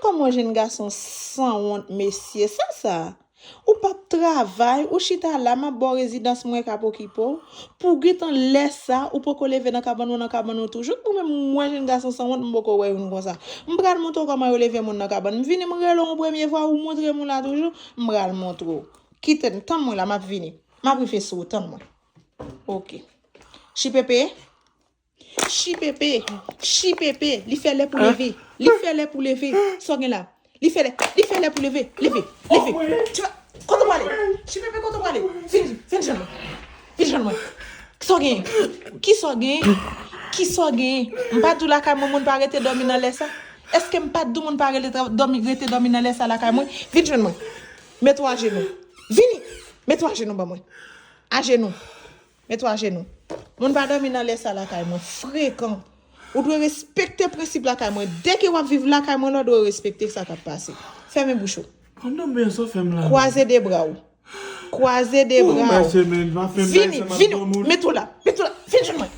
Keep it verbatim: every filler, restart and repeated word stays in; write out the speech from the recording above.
Kòman jenn gason sanwont, mesye? Sa sa? Ou p ap travay, ou chita la, m ap ba w rezidans mwen k ap okipe w. Pou w gentan lè sa, ou poko leve nan kabann ou, nan kabann ou toujou. Ou menm, m wè jenn gason sanwont, m poko wè youn konsa. M pral montre w kòman yo leve moun nan kabann. M vini, m rele w yon premye fwa, ou montre m ou la toujou, m pral montre w. Kite m, tann mwen la, m ap vini. M ap rive sou ou, tann mwen. Ok. Chipepe. Chipepe. Chipepe. Li fè lè pou leve. Li fè lè pou leve. Sa w gen la? Li fè lè. Li fè lè pou leve. Leve. Leve. Chipepe, kote w prale? Chipepe, kote w prale? Vin, vin jwenn mwen. Vin jwenn mwen. Kisa w gen? Kisa w gen? Kisa w gen? M pa di w lakay mwen moun pa rete dòmi nan lè sa? Èske m pa di w moun pa rele tra- dòmi, rete dòmi nan lè sa lakay mwen? Vin jwenn mwen. Met ou ajenou. Vini. Met ou ajenou ban mwen. Ajenou. Met ou ajenou. Moun pa dòmi nan lè sa lakay mwen. Frekan. Ou dwe respekte prensip lakay mwen. Dèke w ap viv lakay mwen la, ou dwe respekte sa k ap pase. Fèmen bouch ou. Kondom byen sa fè m la. Kwaze de bra w. Kwaze de bra w. Vini, vini. Met ou la. Met ou la. Vin jwenn mwen.